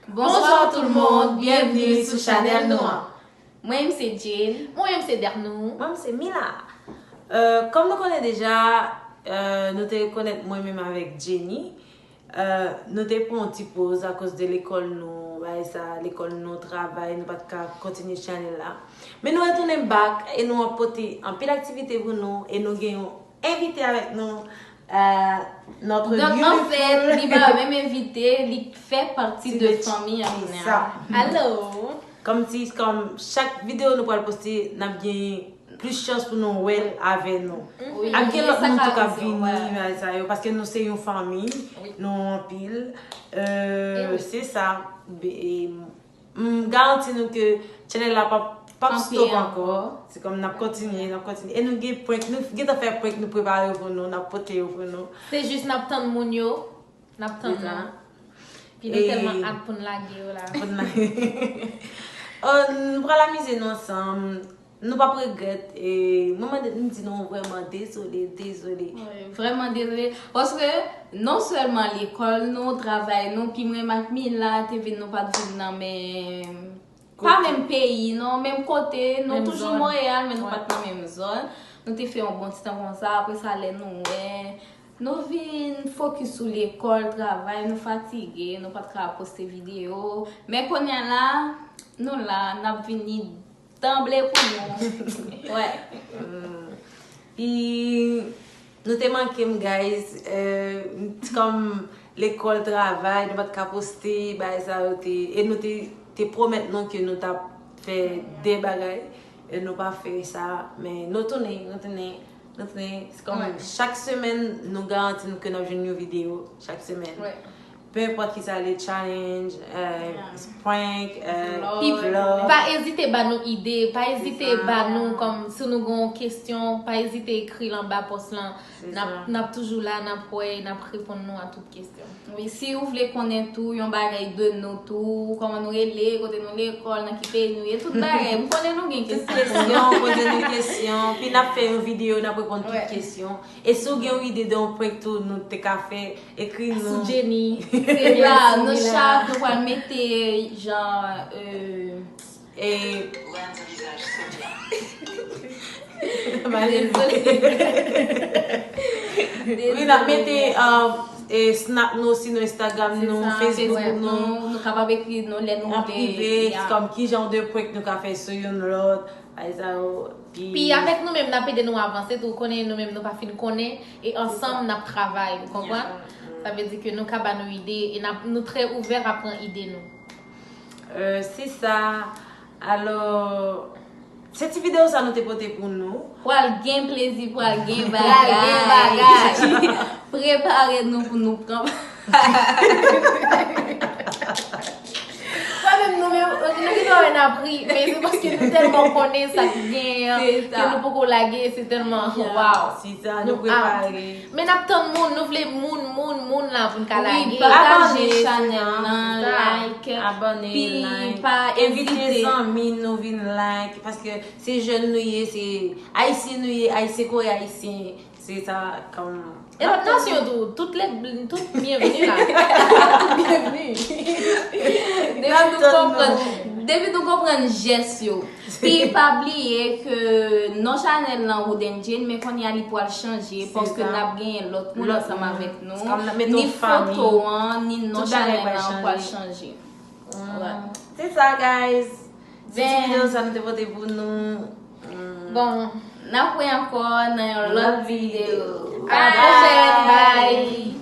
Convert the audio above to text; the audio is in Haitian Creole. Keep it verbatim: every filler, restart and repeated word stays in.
Bonswa tout moun, byenvni sou chanèl nou an. Mwen m se Jane. Mwen m se Dernou. Mwen m se Mila. Euh, kòm nou konnen deja, euh, nou te konèt mwen menm avèk Jenny. Euh, nou te pran yon ti poz akoz de lekòl nou, bagay sa, lekòl nou, travay, nou pa t ka kontinye chanèl la. Men nou retounen back e nou ap pote anpil aktivite pou nou e nou gen yon envite avèk nou. Euh, notre Donc, en fait, li pa menm envite, li fè pati de fanmi an kounye a. Hello! Kòm si, kòm chak videyo nou pral poste, n ap gen plis chans pou nou wè l avè nou. Ap gen lòt moun tou k ap vini, bagay sa yo, paske nou se yon fanmi, nou anpil. Euh, se sa. M garanti nou ke chanèl la p ap p ap stop ankò. Se kòm n ap kontinye, n ap kontinye. E nou gen prank, nou gentan fè prank, nou prepare yo pou nou, n ap pote yo pou nou. Se jis n ap tann moun yo, n ap tann nou. Pi nou tèlman at pou n lage yo la. Pou n lage. Oh, nou pral amize nou ansanm. Nou p ap regrèt. E mwen mande, m di nou vrèman dezole, dezole. Vrèman dezole. Paske non sèlman lekòl nou, travay nou, ki mwen ak Mila te vin, nou pa t vin nan menm, pa menm peyi non, menm kote, nou toujou Monreyal, men nou pa t nan menm zòn. Nou te fè yon bon ti tan konsa, apre sa lè nou wè, nou vin fokis sou lekòl, travay, nou fatige, nou pa t ka poste videyo. Men kounye a la, nou la, n ap vini tanble pou nou. Wè. Pi nou te manke m, guys. Euh, kòm lekòl, travay, nou pa t ka poste, bagay sa yo te. E nou te, te pwomèt nou ke nou t ap fè de bagay. E nou pa fè sa. Men nou tounen, nou tounen, nou tounen. Se kòm chak semèn, nou garanti nou ke n ap jwenn yon videyo chak semèn. Peu importe ki sa le challenge, euh, prank, euh, vlog. Pa ezite ba nou ide, pa ezite ba nou kòm si nou gen yon kesyon, pa ezite ekri l anba pòs lan. N ap, n ap toujou la, n ap wè, n ap reponn nou a tout kesyon. Wi, si ou vle konnen tou yon bagay de nou tou, kòman nou rele, kote nou lekòl, nan ki peyi nou ye, tout bagay. M konnen nou gen kesyon. Tout kesyon, poze nou kesyon. Pi n ap fè yon videyo, n ap reponn tout kesyon. E si w gen yon ide de yon prank tou nou te ka fè, ekri nou. Sou Jenny. Se la, nou chak, nou pral mete jan, euh, e. Dezole. Wi, n ap mete, euh, e, Snap nou, sinon Instagram nou, Facebook nou. Nou kapab ekri nou lè nou vle. An prive, kòm ki jan de prank nou ka fè sou youn lòt. Ay sa yo. Pi avèk nou menm, n ap ede nou avanse tou. Ou konnen nou menm, nou pa fin konnen. E ansanm, n ap travay. Ou konprann? Sa vle di ke nou ka ba nou ide. E n ap, nou trè ouvè a pran ide nou. Euh, se sa. Alò, se ti videyo sa nou te pote pou nou. Pral gen plezi, pral gen bagay. Pral gen bagay. Prepare nou pou nou pran. Mwen menm, nou menm, nou gentan wè n ap ri, men se paske nou tèlman konnen sa k gen an, ke nou poko lage, se tèlman, waw. Si sa, nou prepare. Men n ap tann moun, nou vle moun, moun, moun la pou n ka lage. Wi, pataje chanèl lan, like, abòne, like. Envite zanmi nou vin like, paske se jèn nou ye, se ayisyen nou ye, ayisyen kore ayisyen. Se sa, kòm. E lòt nasyon tou, tout lè, tout byenvni la. Tout byenvni. Depi nou konprann, depi nou konprann jès yo. Pi pa bliye ke non chanèl lan Wood and Jane, men kounye a li pral chanje, paske n ap genyen lòt moun ansanm avèk nou. Ni foto an, ni non chanèl lan pral chanje. Se sa, guys. Se ti videyo sa nou te pote pou nou. Bon, n ap wè ankò nan yon lòt videyo. A la pwochèn, bye!